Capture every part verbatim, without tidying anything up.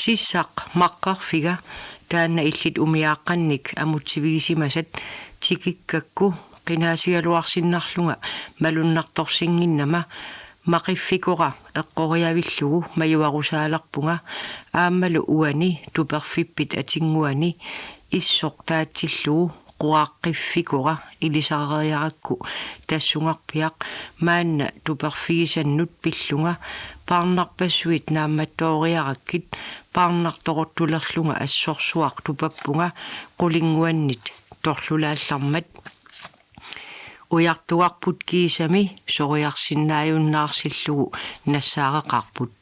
Sissaq maqqarfiga taanna illit umiaaqqannik amutsivigisimasat tikikkakku qinaasigaluarsinnarlunga malunnartorsinnginnama maqiffikora eqqoriavillugu majuarusaalerpunga aammalu uani tuperfippit atinnguani issoq taatsillugu quaqqiffikora ilisareriarakku tassungarpiaq maanna tuperfigisannut pillunga paarnarpassuit naammattooriarakkit paarnartoruttulerlunga assorsuaq tupappunga qulinnguannit torlulaallarmat. Ujartugarput kiisami soriarsinnaajunnaarsillugu nassaareqarput.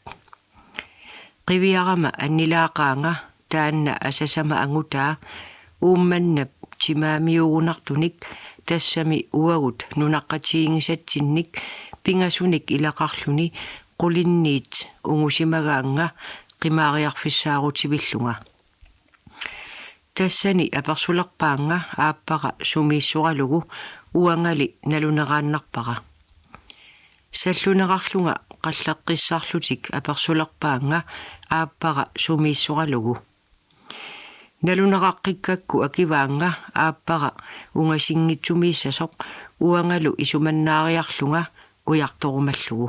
Qiviarama annilaaqaanga taanna asasama angutaa Uummannap timaamiugunartunik tassami uagut nunaqqatiginngisatsinnik pingasunik ilaqarluni qulinniit ungusimagaannga qimaariarfissaarutivillunga. Tassani apersulerpaannga aappara sumiissoralugu uangali naluneraannarpara. Sallunerarlunga qalleqqissarlutik apersulerpaannga aappara sumiissoralugu. Naluneraqqikkakku akivaannga aappara ungasinngitsumiissasoq uangalu isumannaariarlunga ujartorumallugu.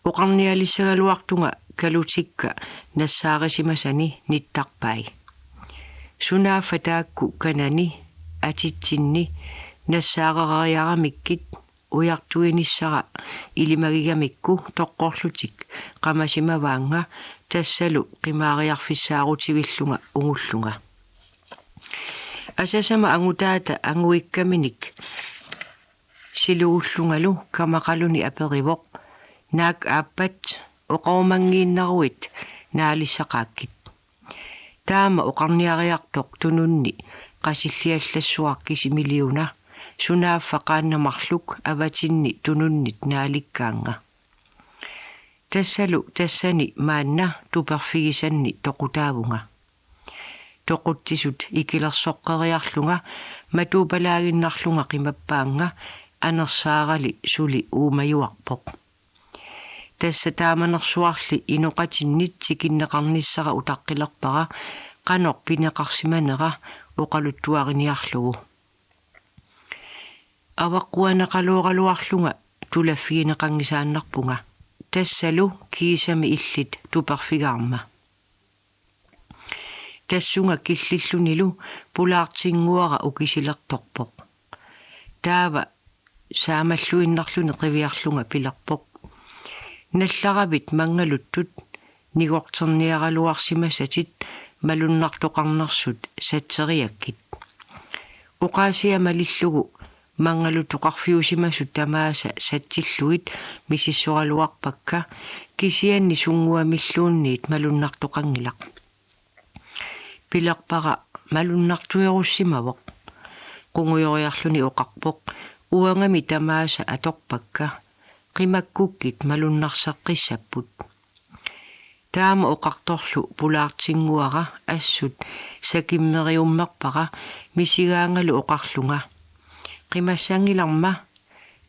Oqarnialissagaluartunga kalutikka nassaarisimasani nittarpai. Sunaaffa taakku kanani atitsinni nassaarereeramikkit ujartuinissara ilimagigamikku toqqorlutik qamasimavaannga tassalu qimaariarfissaarutivillunga ungullunga. Asasama angutaata anguikkaminik silugullungalu kamaqaluni aperivoq: Naak aappat oqarumanngiinneruit naalissaqaakkit? Taama oqarniariartoq tununni qasilliallassuaq kisimiliuna sunaaffa qaannat marluk avatinni tununnit naalikkaannga. Tassalu tassani maanna tuperfigisanni toqutaavunga. Toqutsisut ikilersoqqeriarlunga matuupalaaginnarlunga qimappaannga anersaarali suli uumajuarpoq. Tassa taamanersuarli inoqatinnit tikinneqarnissara utaqqilerpara qanoq pineqarsimanera oqaluttuariniarlugu. Avaqquaneqalooraluarlunga tulaffigineqanngisaannarpunga. Tassalu kiisami illit tuperfigaarma. Tassunga killillunilu pulaartinnguara ukisilertorpoq. Taava saamalluinnarluni qiviarlunga pilerpoq: Nallaravit manngaluttut nigorterniaraluarsimasatit malunnartoqarnersut satseriakkit. Oqaasia malillugu manngalutoqarfiusimasut tamaasa satsillugit misissoraluarpakka, kisianni sunnguamilluunniit malunnartoqanngilaq. Pilerpara: Malunnartuerussimavoq. Qungujoriarluni oqarpoq: Uangami tamaasa atorpakka, qimakkukkit malunnarseqqissapput. Taama oqartorlu pulaartinnguara assut sakimmeriummerpara misigaangalu oqarlunga: Qimassanngilarma,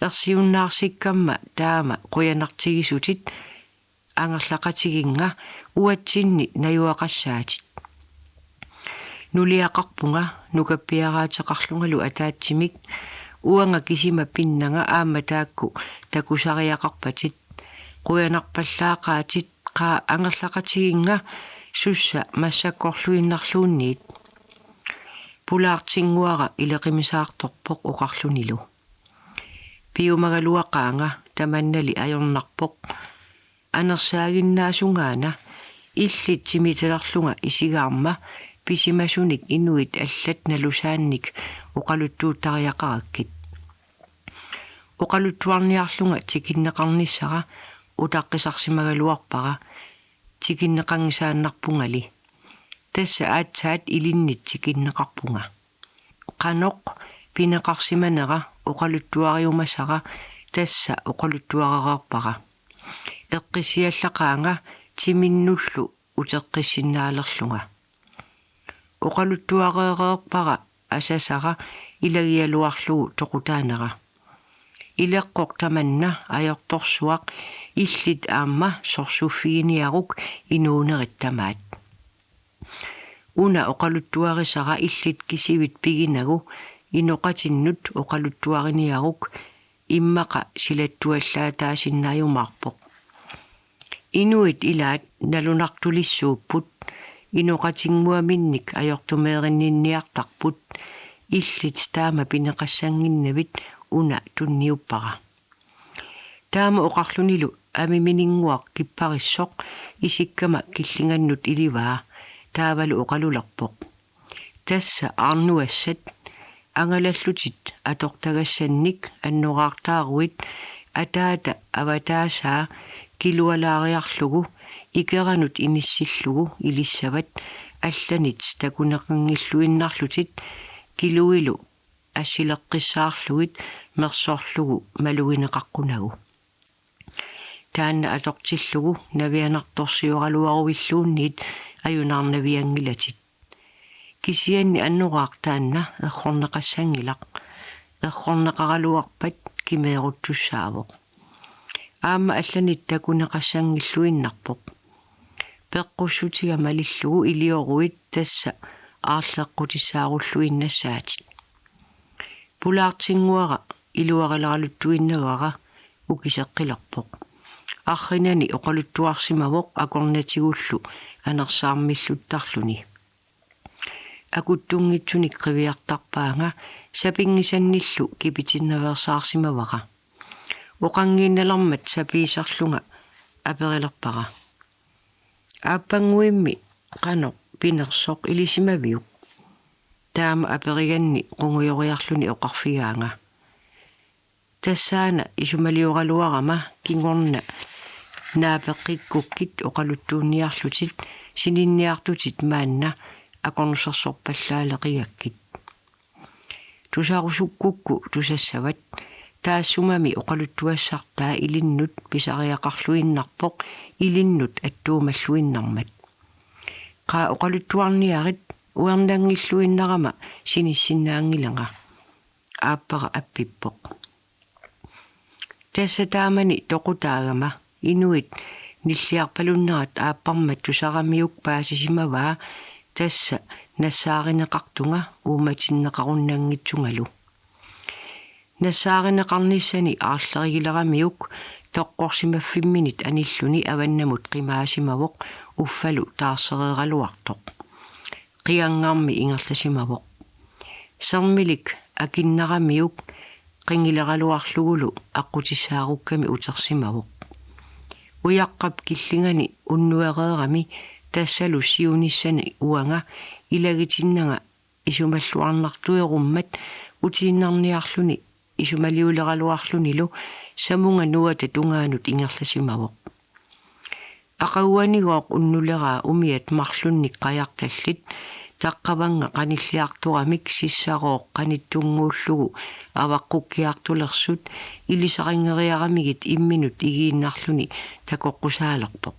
ersiunnaarsikkamma taama qujanartigisutit angerlaqatiginnga uatsinni najugaqassaatit. Nuliaqarpunga nukappiaraateqarlungalu ataatsimik: Uanga kisima pinnanga aamma taakku takusariaqarpatit. Qujanarpallaaqaatit, qaa angerlaqatiginnga sussa massakkorluinnarluunniit. Pulaartinnguara ileqimisaartorpoq oqarlunilu: Piumagaluaqaanga, tamannali ajornarpoq. Anersaaginnaasungaana illit timitalerlunga isigaarma pisimasunik inuit allat nalusaannik oqaluttuuttariaqarakkit. Oqaluttuarniarlunga tikinneqarnissara utaqqisarsimagaluarpara tikinneqanngisaannarpungali. Tassa aatsaat ilinnit tikinneqarpunga. Qanoq pineqarsimanera oqaluttuariumasara tassa oqaluttuarereerpara. Eqqissiallaqaanga timinnullu uteqqissinnaalerlunga. Oqaluttuarereerpara asasara ilagialuarlugu toqutaanera. Ileqqoq tamanna ajortorsuaq illit aamma sorsuffiginiaruk inuunerit tamaat. Una oqaluttuarisara illit kisivit piginagu inoqatinnut oqaluttuariniaruk immaqa silattuallaataasinnaajumaarpoq. Inuit ilaat nalunartulissuupput, inoqatinnguaminnik ajortumeerinninniartarput, illit taama pineqassannginnavit una tunniuppara. Taama oqarlunilu amimininnguaq kipparissoq isikkama killingannut ilivaa, taavalu oqalulerpoq: Tassa aarnuassat angalallutit atortagassannik annoraartaaruit ataata avataasaa kilualaariarlugu ikeranut inissillugu ilissavat allanit takuneqanngilluinnarlutit kiluilu assileqqissaarlugit mersorlugu malugineqaqqunagu. Taanna atortillugu navianartorsioraluaruilluunniit ajunaarnavianngilatit. Kisianni annoraaq taanna errorneqassanngilaq. Errorneqaraluarpat kimeeruttussaavoq. Aamma allanit takuneqassanngilluinnarpoq. Peqqussutiga malillugu ilioruit tassa aarleqqutissaarulluinnassaatit. Pulaartinnguara iluarileraluttuinnagara ukiseqqilerpoq. Arrinani oqaluttuarsimavoq akornatigullu anersaarmilluttarluni. Akuttunngitsunik qiviartarpaanga sapinngisannillu kipitinnaveersaarsimavara. Oqanngiinnalermat sapiisarlunga aperilerpara: Aappannguimmi qanoq pinersoq ilisimaviuk? Taama aperiganni qungujoriarluni oqarfigaanga: Tassaana isumalioraluarama kingorna naapeqqikkukkit oqaluttuunniarlutit sininniartutit maanna akornusersorpallaaleqigakkit. Tusarusukkukku tusassavat, taassumami oqaluttuassartaa ilinnut pisariaqarluinnarpoq ilinnut attuumalluinnarmat. Qaa oqaluttuarniarit, uernanngilluinnarama sinissinnaanngilanga, aappara appippoq. Tassa taamani toqutaagama inuit nilliarpalunnerat aapparmat tusaramiuk paasisimavaa tassa nassaarineqartunga uummatinneqarunnanngitsungalu. Nassaarineqarnissani aarlerigileramiuk toqqorsimaffimminit anilluni avannamut qimaasimavoq uffalu taarsereeraluartoq. Qianngarmi ingerlasimavoq. Sermilik akinnaramiuk qingileraluarlugulu aqqutissaarukkami utersimavoq. Ujaqqap killingani unnuereerami tassalu siunissani uanga ilagitinnanga isumalluarnartuerummat utiinnarniarluni isumaliuleraluarlunilu samunga nuata tungaanut ingerlasimavoq. Aqaguanigooq unnuleraa umiat marlunnik qajartallit, taqqavannga qanilliartoramik sissarooq qanittunnguullugu avaqqukkiartulersut ilisarinngeriaramigit imminut igiinnarluni takoqqusaalerpoq.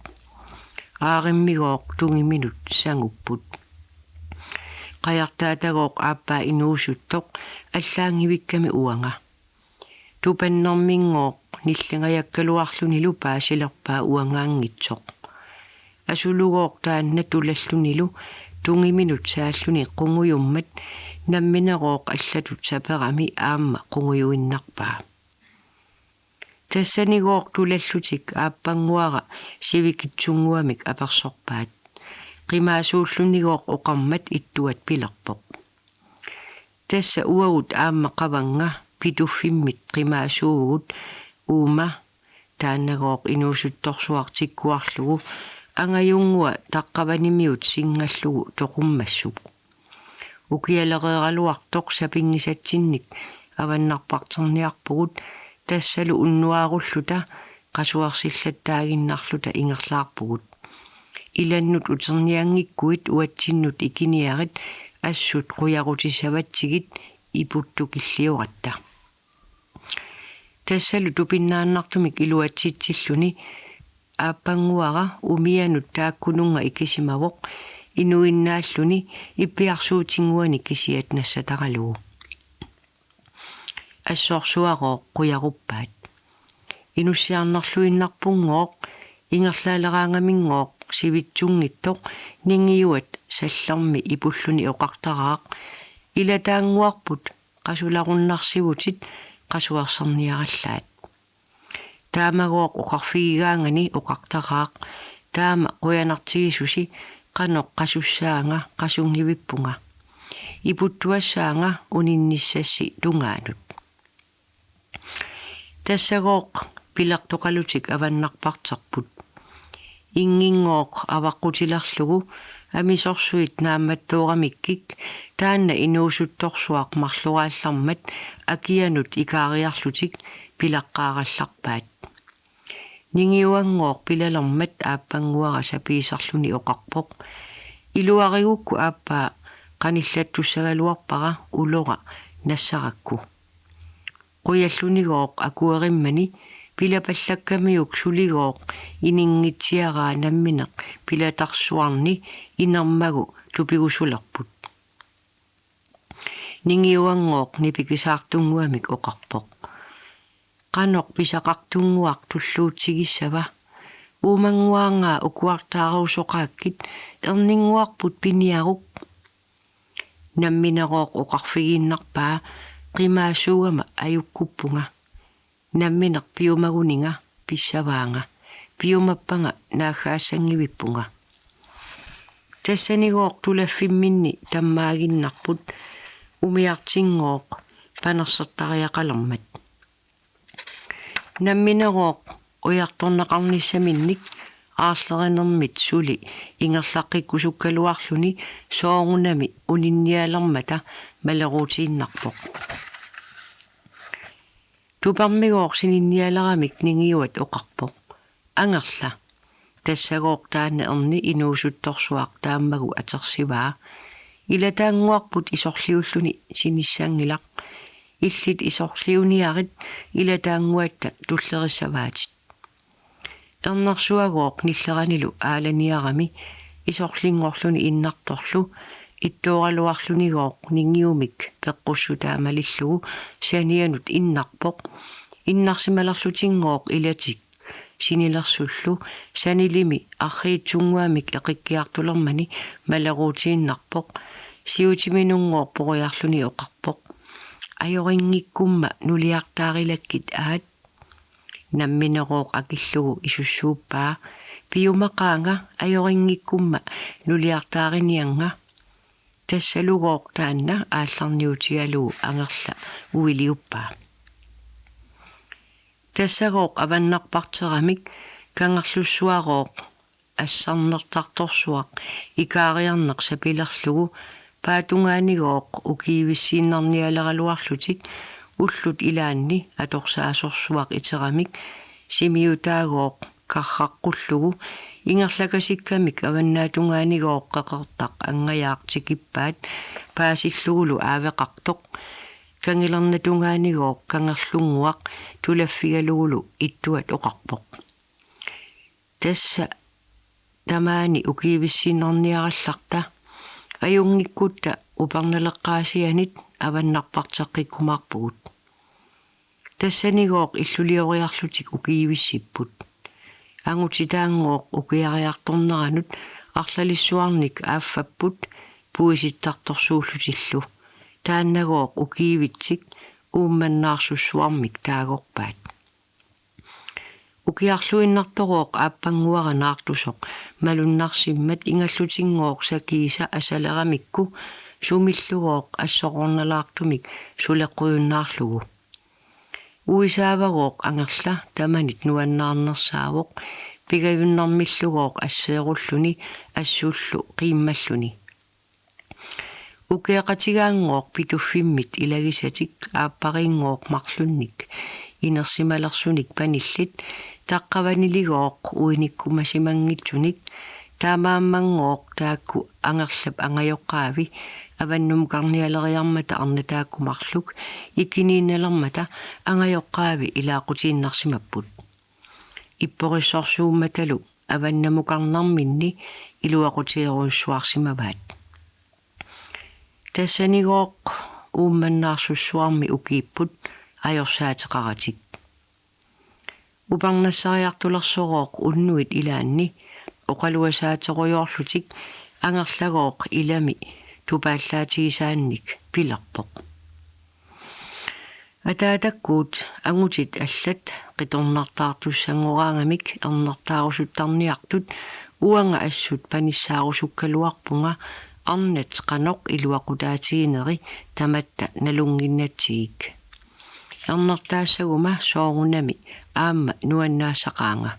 Aarimmigooq tungiminut sangupput. Qajartaatagooq aappaa inuusuttoq allaanngivikkami uanga. Tupannerminngooq nillingajakkaluarlunilu paasilerpaa uangaanngitsoq. Asulugooq taanna tulallunilu tungiminut saalluni qungujummat namminerooq allatut saperami aamma qungujuinnarpaa. Tassanigooq tulallutik aappannguara sivikitsunnguamik apersorpaat. Qimaasuullunigooq oqarmat ittuat pilerpoq. Tassa uagut aamma qavannga pituffimmit qimaasuuvugut uuma, taannagooq inuusuttorsuaq tikkuarlugu angajunngua taqqavanimiut singallugu toqummassuk. Ukialereeraluartoq sapinngisatsinnik avannarparterniarpugut tassalu unnuaarulluta qasuersillattaaginnarluta ingerlaarpugut. Ilannut uternianngikkuit uatsinnut ikiniarit assut qujarutissavatsigit iputtukillioratta. Tassalu tupinnaannartumik iluatsitsilluni aappannguara umianut taakkununnga ikisimavoq inuinnaalluni ippiarsuutinnguani kisiat nassataralugu. assorsuarooq qujaruppaat. Inussiarnerluinnarpunngooq, ingerlaaleraangaminngooq sivitsunngitsoq ningiuat sallermi ipulluni oqartaraaq: Ilataannguarput, qasularunnarsivutit, qasuerserniarallaat. Taamagooq oqarfigigaangani oqartaraaq: Taama qujanartigisusi, qanoq qasussaanga, qasunngivippunga. Iputtuassaanga uninnissassi tungaanut. Tassagooq pilertoqalutik avannarparterput. Innginngooq avaqqutilerlugu amisorsuit naammattooramikkik taanna inuusuttorsuaq marloraallarmat akianut ikaariarlutik pilaqqaarallarpaat. Ningiuanngooq pilalermat aappannguara sapiisarluni oqarpoq: Iluarigukku aappaa, qanillattussagaluarpara ulora nassarakku. Qujallunigooq akuerimmani pilapallakkamiuk suligooq ininngitsiaraa nammineq pilatarsuarni inermagu tupigusulerput. Ningiuanngooq nipikisaartunnguamik oqarpoq: Qanoq pisaqartunnguaq tulluutsigissava? Uumannguaanngaa ukuartaarusoqaakkit, erninnguarput piniaruk. Namminerooq oqarfigiinnarpaa qimaasuugama ajukkuppunga. Nammineq piumaguninga pissavaanga. Piumappanga naaggaassanngivippunga. Tassanigooq tulaffimminni tammaaginnarput umiartinngooq panersertariaqalermat. Namminerooq ujartorneqarnissaminnik aarlerinermit suli ingerlaqqikkusukkaluarluni soorunami uninnialermata maleruutiinnarpoq. Tupermigooq sininnialeramik ningiuat oqarpoq: Angerla. Tassagooq taanna erni inuusuttorsuaq taammagu atersivaa: Ilataannguarput isorliulluni sinissanngilaq. Illit isorliuniarit ilataannguatta tullerissavaatit. Ernersuagooq nilleranilu aalaniarami isorlinngorluni innartorlu, ittooraluarlunigooq ningiumik peqqussutaa malillugu sanianut innarpoq. Innarsimalerlutinngooq ilatik sinilersullu sanilimi arriitsunnguamik eqikkiartulermani maleruutiinnarpoq. Siutimininngooq poriarluni oqarpoq: Ajorinngikkumma nuliartaarilakkit aat. Namminerooq akillugu isussuuppaa: Piumaqaanga ajorinngikkumma nuliartaariniannga. Tassalugooq taanna aallarniutigalugu Angerla uiliuppaa. Tassagooq avannarparteramik Kangerlussuarooq assarnertartorsuaq ikaariarneq sapilerlugu paatungaanigooq ukiivissiinnarnialeraluarlutik ullut ilaanni atorsaasorsuaq iteramik simiutaagooq karraqqullugu ingerlakasikkamik avannaatungaanigooq qeqertaq angajaaq tikippaat paasillugulu aaveqartoq. Kangilernatungaanigooq Kangerlunnguaq tulaffigalugulu ittuat oqarpoq: Tassa tamaani ukiivissiinnarniarallarta. Ajunngikkutta upernaleqqaasianit avannarparteqqikkumaarpugut. Tassanigooq illulioriarlutik ukiivissipput. Angutitaanngooq ukiariartorneranut arlalissuarnik aaffapput puisittartorsuullutillu. Taannagooq ukiivitsik Uummannaarsussuarmik taagorpaat. Ukiarluinnartorooq aappannguara naartusoq malunnarsimmat ingallutinngooq sakiisa asaleramikku sumillugooq assorornalaartumik suleqqujunnaarlugu. Uisaavagooq Angerla tamanit nuannaarnersaavoq pigajunnermillugooq asseerulluni assullu qiimmalluni. Ukeeqatigaanngooq Pituffimmit ilagisatik aappariinngooq marlunnik inersimalersunik panillit taqqavaniligooq uinikkumasimanngitsunik. Taamaammanngooq taakku Angerlap angajoqqaavi avannumukarnialeriarmata arnataakku marluk ikiniinnalermata angajoqqaavi ilaaqqutiinnarsimapput. Ipporissorsuummatalu avannamukarnarminni iluaqutigerujussuarsimavaat. Tassanigooq Uummannaarsussuarmi ukiipput ajorsaateqaratik. Upernassariartulersorooq unnuit ilaanni oqaluasaaterujoorlutik Angerlagooq ilami tupaallaatigisaannik pilerpoq: Ataatakkuut angutit allat qitornartaartussanngoraangamik ernertaarusuttarniartut uanga assut panissaarusukkaluarpunga arnat qanoq iluaqutaatigineri tamatta nalunnginnatsigik. Ernertaassaguma soorunami aamma nuannaassaqaanga.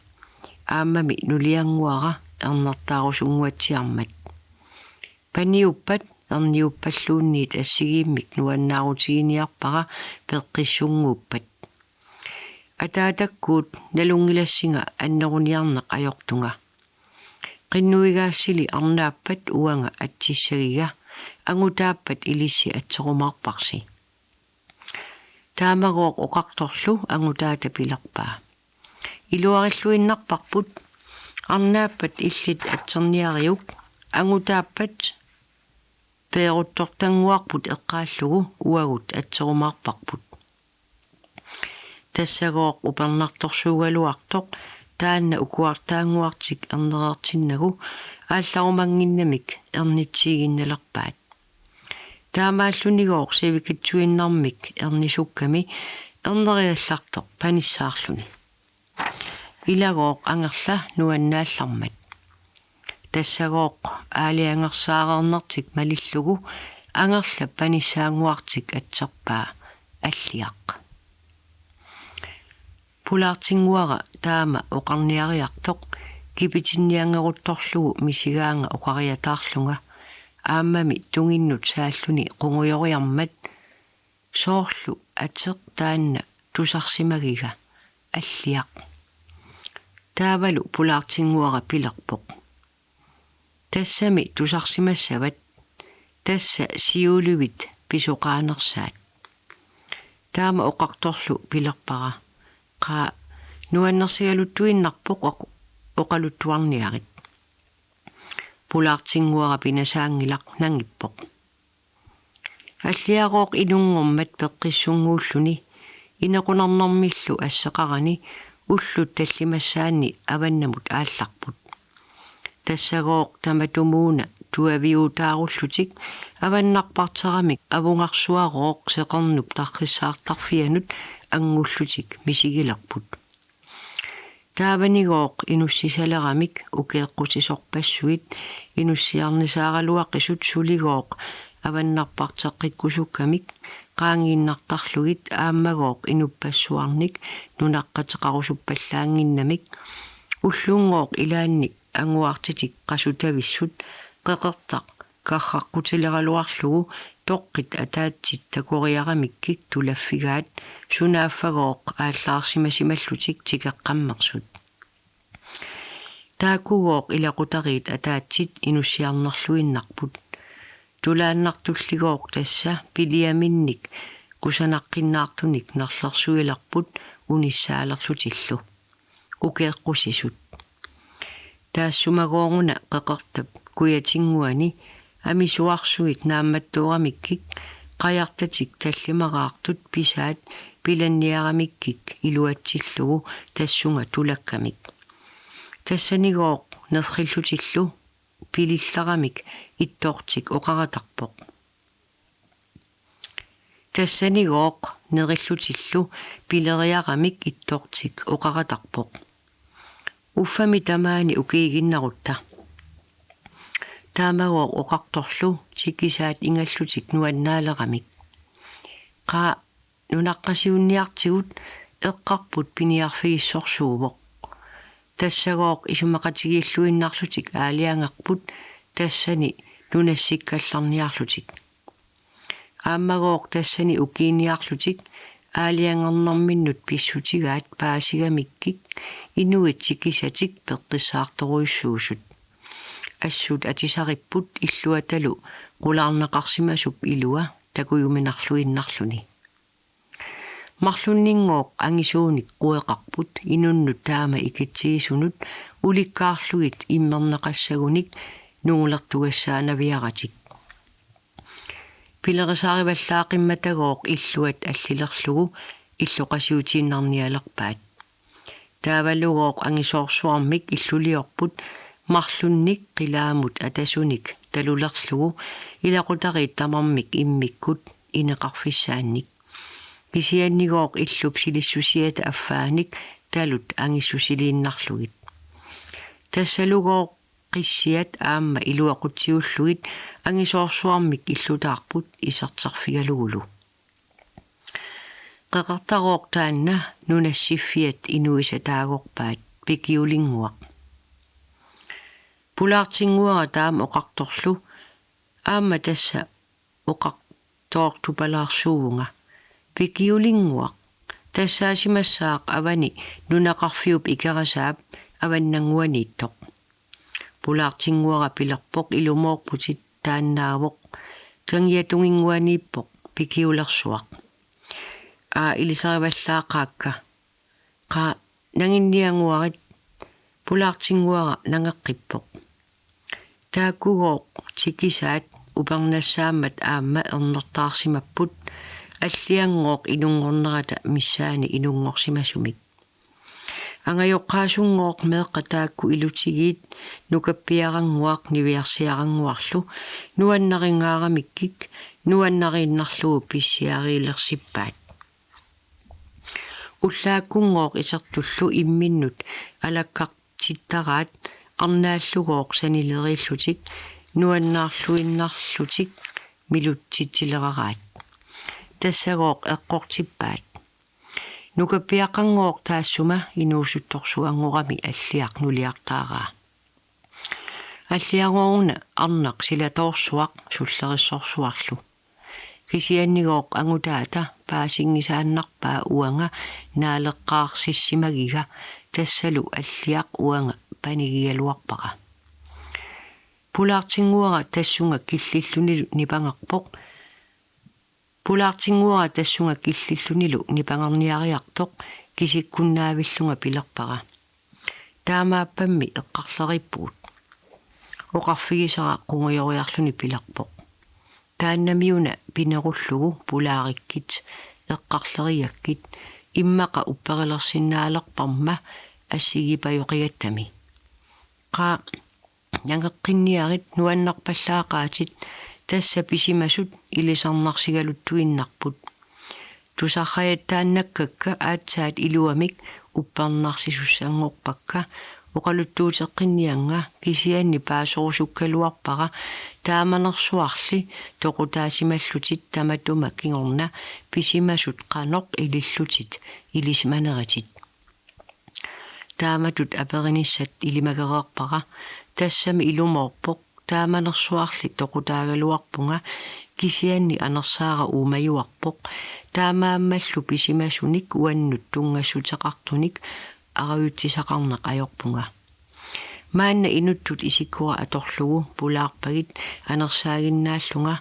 Aammami nuliannguara ernertaarusunnguatsiarmat. Paniuppat erniuppalluunniit assigiimmik nuannaarutiginiarpara peqqissunnguuppat. Ataatakkuut nalunngilassinga anneruniarneq ajortunga. Qinnuigaassili arnaappat uanga atsissagiga, angutaappat ilissi atserumaarparsi. Taamagooq oqartorlu angutaata pilerpaa: Iluarilluinnarparput, arnaappat illit atserniariuk, angutaappat peeruttortannguarput eqqaallugu uagut atserumaarparput. Tassagooq upernartorsuugaluartoq taanna ukuartaannguartik ernereertinnagu aallarumannginnamik ernitsiiginnalerpaat. Taamaallunigooq sivikitsuinnarmik ernisukkami erneriallartoq panissaarluni. Ilagooq Angerla nuannaallarmat. Tassagooq aalajangersaareernertik malillugu Angerlap panissaannguartik atserpaa: Alliaq. Pulaartinnguara taama oqarniariartoq kipitinnianngeruttorlugu misigaanga oqariataarlunga, aammami tunginnut saalluni qungujoriarmat: Soorlu ateq taanna tusarsimagiga, Alliaq. Taavalu pulaartinnguara pilerpoq: Tassami tusarsimassavat, tassa siulivit pisoqaanersaat. Taama oqartorlu pilerpara: Qaa, nuannersigaluttuinnarpoq oq-, oqaluttuarniarit. Pulaartinnguara pinasaanngilaq, nangippoq. Alliagooq inunngormat peqqissinnguulluni inequnarnermillu asseqarani ullut tallimassaanni avannamut aallarput. Tassagooq tamatumuuna tuaviutaarullutik avannarparteramik avungarsuarooq seqernup tarrissaartarfianut angullutik misigilerput. Taavanigooq inussisaleramik ukeeqqusisorpassuit inussiarnisaaraluaqisut suligooq avannarparteqqikkusukkamik qaangiinnartarlugit aammagooq inuppassuarnik nunaqqateqarusuppallaannginnamik. Ullunngooq ilaanni anguartitik qasutavissut qeqertaq karraqqutileraluarlugu toqqit ataatsit takoriaramikkik tulaffigaat, sunaaffagooq aallaarsimasimallutik tikeqqammersut. Taakkugooq ilaqutariit ataatsit inussiarnerluinnarput. Tulaannartulligooq tassa piliaminnik kusanaqqinnaartunik nerlersuilerput unissaalerlutillu. Ukeeqqusisut. Taassumagooruna qeqertap kujatinnguani amisuarsuit naammattooramikkik qajartatik tallimaraartut pisaat pilanniaramikkik iluatsillugu tassunga tulakkamik. Tassanigooq nerrillutillu pililleramik ittoortik oqaratarpoq. Tassanigooq nerillutillu pileriaramik ittoortik oqaratarpoq: Uffami tamaani ukiiginnarutta. Taamagooq oqartorlu tikisaat ingallutik nuannaaleramik: Qaa, nunaqqasiunniartigut eqqarput piniarfigissorsuuvoq. Tassagooq isumaqatigiilluinnarlutik aalajangerput tassani nunassikkallarniarlutik. Aammagooq tassani ukiiniarlutik aalajangernerminnut pissutigaat paasigamikkik inuit tikisatik peqqissaartorujussuusut. Assut atisaripput illuatalu qulaarneqarsimasup ilua takujuminarluinnarluni. Marlunninngooq angisuunik queqarput inunnut taama ikitsigisunut ulikkaarlugit immerneqassagunik nungulertugassaanaviaratik. Pilerisarivallaaqimmata-gooq illuat allilerlugu illoqasiutiinnarnialerpaat. Taavalugooq angisoorsuarmik illuliorput marlunnik qilaamut atasunik talulerlugu ilaqutariit tamarmik immikkut ineqarfissaannik. Kisiannigooq illup silissusiata affaanik talut angissusiliinnarlugit. Tassalugooq qissiat aamma iluaqutsiullugit angisoorsuarmik illutaarput iserterfigalugulu. Qeqertarooq taanna nunassiffiat inuisa taagorpaat Pikiulinnguaq. Pulaartinnguara taama oqartorlu aamma tassa oqartoortupalaarsuuvunga: Pikiulinnguaq, tassaasimassaaq avani nunaqarfiup Ikerasaap avannannguaniittoq. Pulaartinnguara pilerpoq: Ilumoorputit, taannaavoq. Kangiatunginnguaniippoq Pikiulersuaq. Aa, ilisarivallaaqaakka. Qaa, nanginniannguarit. Pulaartinnguara nangeqqippoq. Taakkugooq tikisaat upernassaammat aamma ernertaarsimapput, Allianngooq inunngornerata missaani inunngorsimasumik. Angajoqqaasunngooq meeqqat taakku ilutigiit, nukappiarannguaq niviarsiarannguarlu, nuannarinngaaramikkik nuannariinnarlugu pissiariilersippaat. Ullaakkunngooq isertullu imminnut alakkartittaraat arnaallugooq sanileriillutik nuannaarluinnarlutik milutsitsileraraat. Tassagooq eqqortippaat: Nukappiaqqanngooq taassuma inuusuttorsuanngorami Alliaq nuliartaaraa. Alliagooruna arnaq silatoorsuaq sullerissorsuarlu. Kisiannigooq angutaata paasinngisaannarpaa uanga naaleqqaarsissimagiga, tassalu Alliaq uanga panigigaluarpara. Pulaartinnguara tassunga killillunilu nipangerpoq. Pulaartinnguara tassunga killillunilu nipangerniariartoq kisikkunnaavillunga pilerpara: Taamaappammi eqqarleriippugut. Oqarfigisara qungujoriarluni pilerpoq: Taannamiuna pinerullugu pulaarikkit eqqarleriakkit, immaqa upperilersinnaalerparma assigiipajoqigattami. Qaa, nangeqqinniarit, nuannerpallaaqaatit, tassa pisimasut ilisarnarsigaluttuinnarput. Tusarrajattaannakkakka aatsaat iluamik uppernarsisussanngorpakka, oqaluttuuteqqinniannga kisianni paasorusukkaluarpara taamanersuarli toqutaasimallutit tamatuma kingorna pisimasut qanoq ilillutit ilisimaneritit. Taamatut aperinissat ilimagereerpara, tassami ilumoorpoq: Taamanersuarli toqutaagaluarpunga, kisianni anersaara uumajuarpoq, taamaammallu pisimasunik uannut tunngassuteqartunik arajutsisaqarneq ajorpunga. Maanna inuttut isikkora atorlugu pulaarpagit anersaaginnaallunga,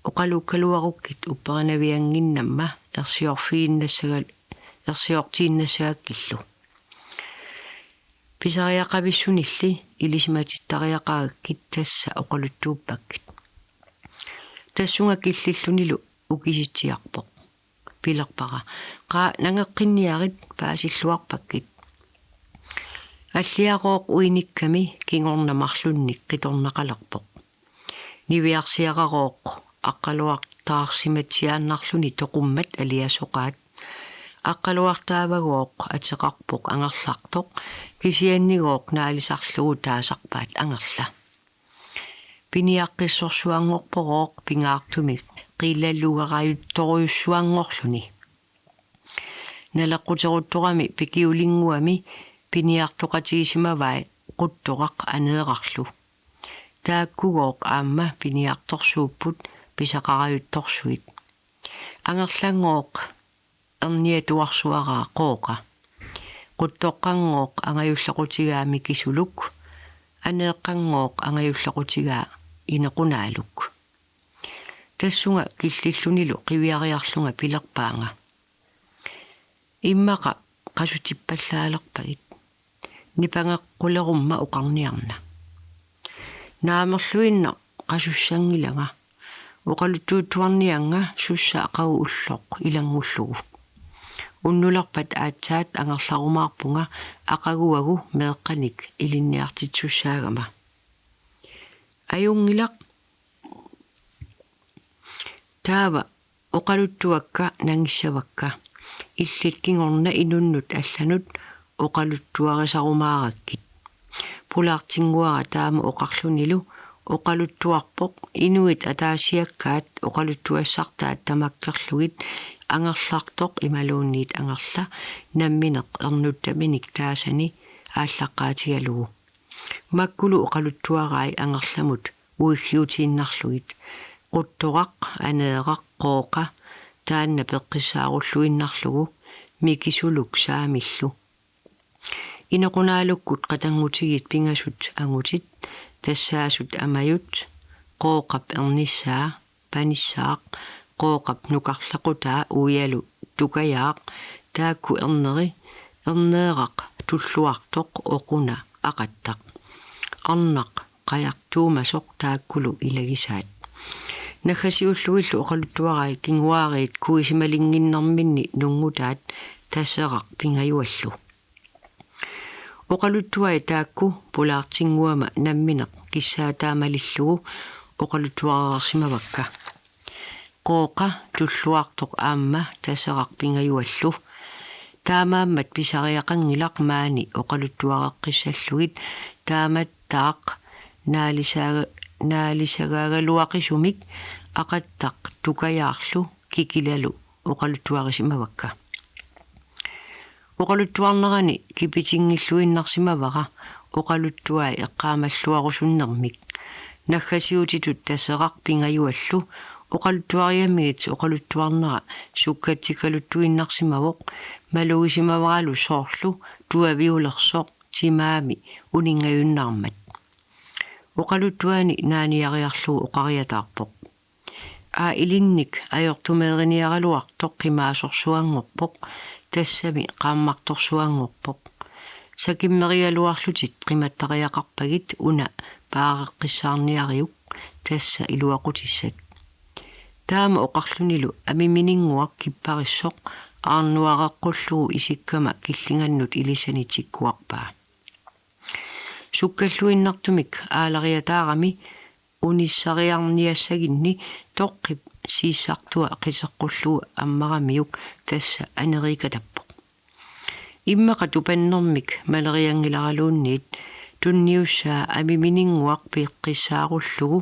oqalukkaluarukkit upperinaviannginnamma ersiorfiginnassagal-, ersiortiinnassagakkillu. Pisariaqavissunilli ilisimatittariaqagakkit tassa oqaluttuuppakkit. Tassunga killillunilu ukisitsiarpoq. Pilerpara: Qaa, nangeqqinniarit, paasilluarpakkit. Alliagooq uinikkami kingorna marlunnik qitornaqalerpoq. Niviarsiaragooq aqqaluartaarsimatsiaannarluni toqummat aliasoqaat. Aqqaluartaavagooq ateqarpoq angerlartoq, kisiannigooq naalisarlugu taasarpaat angerla. Piniaqqissorsuanngorporooq pingaartumik qiilalugarajuttorujussuanngorluni. Naleqquteruttorami Pikiulinnguami piniartoqatigisimavai Quttoraq aneerarlu. Taakkugooq aamma piniartorsuupput pisaqarajuttorsuit. Angerlanngooq erniatuarsuaraa Qooqa. Quttoqqanngooq angajullequtigaa Mikisuluk. Aneeqqanngooq angajullequtigaa Inequnaaluk. Tassunga killillunilu qiviariarlunga pilerpaanga: Immaqa qasutippallaalerpagit. Nipangeqqulerumma oqarniarna. Naamerluinnaq qasussanngilanga. Oqaluttuuttuarniannga sussa aqagu ulloq ilanngullugu. Unnulerpat aatsaat angerlarumaarpunga aqaguagu meeqqanik ilinniartitsussaagama. Ajunngilaq. Taava oqaluttuakka nangissavakka. Illit kingorna inunnut allanut oqaluttuarisarumaarakkit. Pulaartinnguara taama oqarlunilu oqaluttuarpoq inuit ataasiakkaat oqaluttuassartaat tamakkerlugit angerlartoq imaluunniit angerla nammineq ernuttaminik taasani aallaqqaatigalugu. Makkulu oqaluttuarai angerlamut uiggiutiinnarlugit. Quttoraq, aneeraq, Qooqa, taanna peqqissaarulluinnarlugu, Mikisuluk saamillu. Inoqunaalukkut qatanngutigiit pingasut angutit, tassaasut Amajut, Qooqap ernissaa, Panissaaq, Qooqap nukarlequtaa Uialu Tukajaaq, taakku erneri, Erneeraq, Tulluartoq, Oquna, Aqattaq. Arnaq, Qajartuumasoq taakkulu ilagisaat. Naggasiullugillu oqaluttuarai kinguaariit kuisimalinnginnerminni nunngutaat Taseraq pingajuallu. Oqaluttuai taakku pulaartinnguama nammineq kissaataamalillugu oqaluttuareersimavakka. Qooqa, Tulluartoq aamma Taseraq pingajuallu. Taamaammat pisariaqanngilaq maani oqaluttuareqqissallugit taamattaaq naalisaaga-, naalisagaagaluaqisumik Aqattaq Tukajaarlu Kikilalu oqaluttuarisimavakka. Oqaluttuarnerani kipitinngilluinnarsimavara oqaluttuai eqqaamalluarusunnermik. Naggasiutitut Taseraq pingajuallu oqaluttuarigamigit oqaluttuarnera sukkatsikkaluttuinnarsimavoq, malugisimavaralu soorlu tuaviulersoq timaami uninngajunnaarmat. Oqaluttuani naaniariarlugu oqariataarpoq: Aa, ilinnik ajortumeeriniaraluartoq qimaasorsuanngorpoq, tassami qaammartorsuanngorpoq. Sakimmerigaluarlutit qimattariaqarpagit una paareqqissaarniariuk, tassa iluaqutissat. Taama oqarlunilu amimininnguaq kipparissoq aarnuareqqullugu isikkama killingannut ilissani tikkuarpaa. Sukkalluinnartumik aalariataarami unissariarniassaginni toqqip siissartua qiteqqullugu ammaramiuk tassa aneriikatappoq. Immaqa tupannermik malerianngilaraluunniit tunniussaa amimininnguaq peqqissaarullugu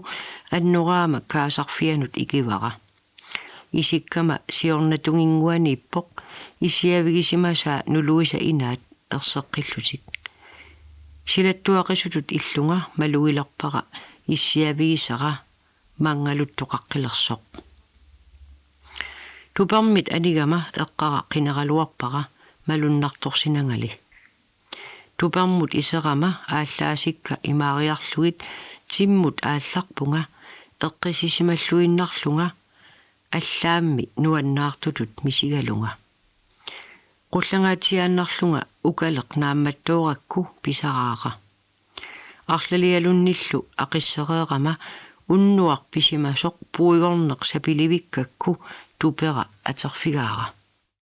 annoraama kaasarfianut ikivara. Isikkama siornatunnginnguaniippoq issiavigisimasaa nuluisa inaat erseqqillutik. Silattuaqisutut illunga malugilerpara issiavigisara manngaluttoqaqqilersoq. Tupermit anigama eqqara qineraluarpara malunnartorsinangali. Tupermut iserama aallaasikka imaariarlugit timmut aallarpunga eqqissisimalluinnarlunga allaammi nuannaartutut misigalunga. Qullangaatsiaannarlunga ukaleq naammattoorakku pisaraara. Arlalialunnillu aqissereerama unnuaq pisimasoq puigorneq sapilivikkakku tupera aterfigaara.